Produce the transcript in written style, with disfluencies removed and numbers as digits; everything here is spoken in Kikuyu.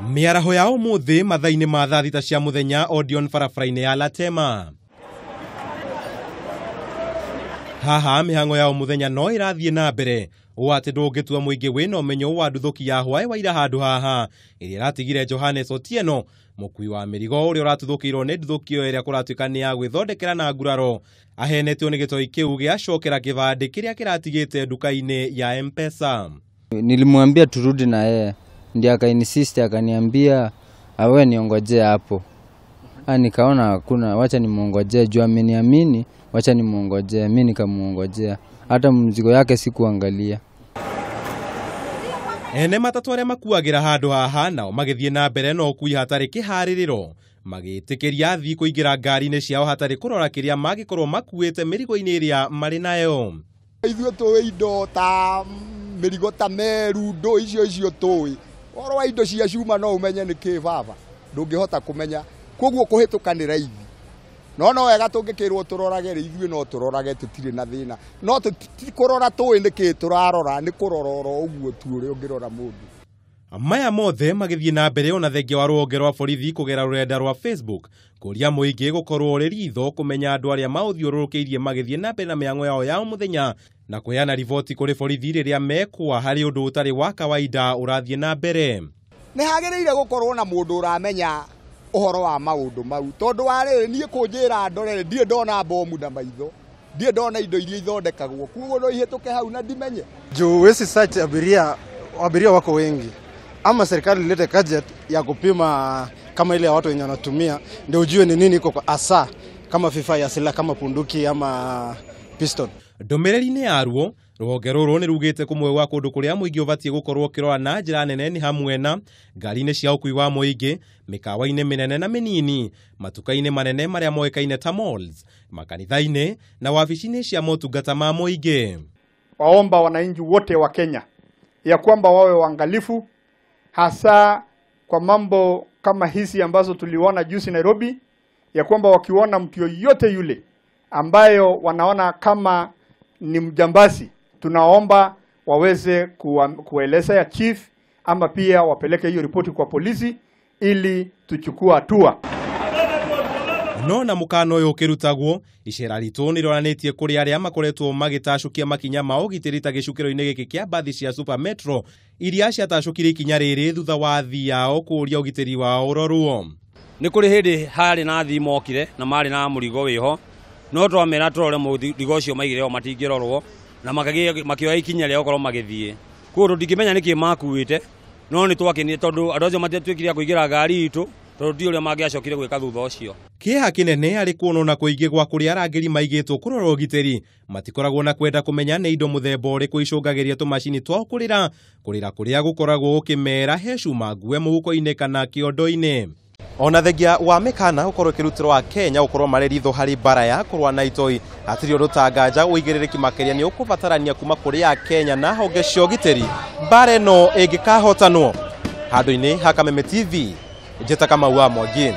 Mĩaraho ya ũmũthĩ mathaa-inĩ ma thaa 6 cia mũthenya Odeon barabara-inĩ ya Latema. Haha mĩhang'o ya mũthenya no ĩrathiĩ na mbere ũũ atĩ ndũngĩtua mũingĩ wĩna ũmenyo wa nduthũki ya hwaĩ wa ira handũ haha ĩrĩa ĩratigire Johannes Otieno mũkui wa mĩrigo ũrĩa ũratuthũkĩirwo nĩ nduthũki ĩyo ĩrĩa kũratuĩka nĩ ya gwĩthondekera na nguraro ahenetio nĩ gĩtoi kĩu gĩacokera kĩbandĩ kĩrĩa kĩratigĩte nduka-inĩ ya M-Pesa. Nilimwambia turudi na yeye, ndiye akainsist akaniambia awe niongojee hapo. Nikaona hakuna, wacha nimuongojee juu ameniamini, wacha nimuongojee. Mimi nikamuongojea, hata mzigo yake sikuangalia. Ene matatu arĩa makuagĩra handũ haha nao magĩthiĩ na mbere na ũkui hatarĩ kĩharĩrĩro magĩtĩkĩria athii kũingĩra ngari-inĩ ciao hatarĩ kũrora kĩrĩa mangĩkorwo makuĩte mĩrigo-inĩ ĩrĩa marĩ nayo. Ithuĩ tũĩ indo ta mĩrigo ta meru ndũ icio tũĩ ũhoro wa indo cia cuma no ũmenye nĩ kĩ baba ndũngĩhota kũmenya koguo kũhĩtũka nĩ raithi no wega tũngĩkĩrwo tũrorage rĩ ithuĩ no tũrorage tũtirĩ na thĩna no tũtikũrora tũĩ nĩ kĩ tũrarora nĩ kũrora oro ũguo tu ũrĩa ũngĩrora mũndũ. Maya mothe magĩthiĩ na mbere ona thengia wa rũhonge rwa borithi kũgera rũrenda rwa Facebook kũria mũingĩ gũkorwo ũrĩ ritho kũmenya andũ arĩa maũthiũrũrũkĩirie magĩthiĩ na mbere na mĩhang'o yao ya mũthenya na kũheana riboti kũrĩ borithi rĩrĩa mekwa harĩ ũndũ ũtarĩ wa kawaida ũrathiĩ na mbere. Nĩ hagĩrĩire gũkorwo na mũndũ ũramenya ũhoro wa maũndũ mau tondũ wa rĩrĩ niĩ kũnjĩra ndorere ndirĩ ndona bomu na maitho ndirĩ ndona indo iria ithondekagwo koguo no ihĩtũke hau na ndimenye. Juu huwezi search abiria wako wengi ama serikali ilete gadget ya kupima kama ile ya watu wenye wanatumia ndio ujue ni nini iko kwa asa kama vifaa ya silaha kama punduki ama pistol. Ndũmĩrĩri-inĩ yaruo rũhonge rũrũ nĩ rugĩte kũmwe gwa kũndũ kũrĩa mũingĩ ũbatiĩ gũkorwo ũkĩrora na njĩra nene nĩ hamwe na ngari-inĩ cia ũkui wa mũingĩ, mĩkawa-inĩ mĩnene na mĩnini, matuka-inĩ manene marĩa moĩkaine ta malls, makanitha-inĩ na wabici-inĩ cia motungata ma mũingĩ. Waomba wananchi wote wa Kenya ya kwamba wawe waangalifu hasa kwa mambo kama hizi ambazo tuliona juzi Nairobi, ya kwamba wakiona mtu yoyote yule ambayo wanaona kama ni mjambazi, tunaomba waweze kueleza ya chief ama pia wapeleke hiyo ripoti kwa polisi ili tuchukue hatua. No na mukano ũyũ ũkĩrutagwo icera ritũ nĩrĩonanĩtie kũrĩ arĩa makoretwo magĩtacũkia makinya ma ũgitĩri ta gĩcukĩro-inĩ gĩkĩ kĩa mbathi cia Super Metro iria ciatacũkire ikinya rĩrĩ thutha wa athii ao kũũria ũgitĩri wao ũrorwo. Nĩ kũrĩ hĩndĩ harĩ na athii mokire na marĩ na mũrigo wĩho no twamera tũrore mũrigo ũcio maigire o matingĩrorwo na makĩoya ikinya rĩa gũkorwo magĩthiĩ. Koguo tũtingĩmenya nĩkĩ makuĩte no nĩ twakenire tondũ andũ acio matiatuĩkire a kũingĩra ngari itũ tondũ ti ũrĩa mangĩacokire gwĩka thutha ũcio. Kĩeha kĩnene arĩ kuonwo na kũingĩ gwa kũrĩa arangĩri maigĩtwo kũrora ũgitĩri matikoragwo na kwenda kũmenya nĩ indo mũthemba ũrĩkũ icũngagĩria tũmacini twao kũrĩra kũrĩa gũkoragwo gũkĩmera he cuma ngue mũhuko-inĩ kana kĩondo-inĩ. Ona thengia wa mĩkana gũkorwo ĩkĩrutĩrwo Akenya gũkorwo marĩ ritho harĩ mbara ya kũrũa na itoi hatirĩ ũndũ ta nganja ũigĩrĩrĩki makĩria nĩ ũkũbatarania kuma kũrĩ Akenya na honge cia ũgitĩri mbara ĩno ĩngĩkahotanwo. Handũ-inĩ ha Kameme TV njĩta Kamau wa Mwangi.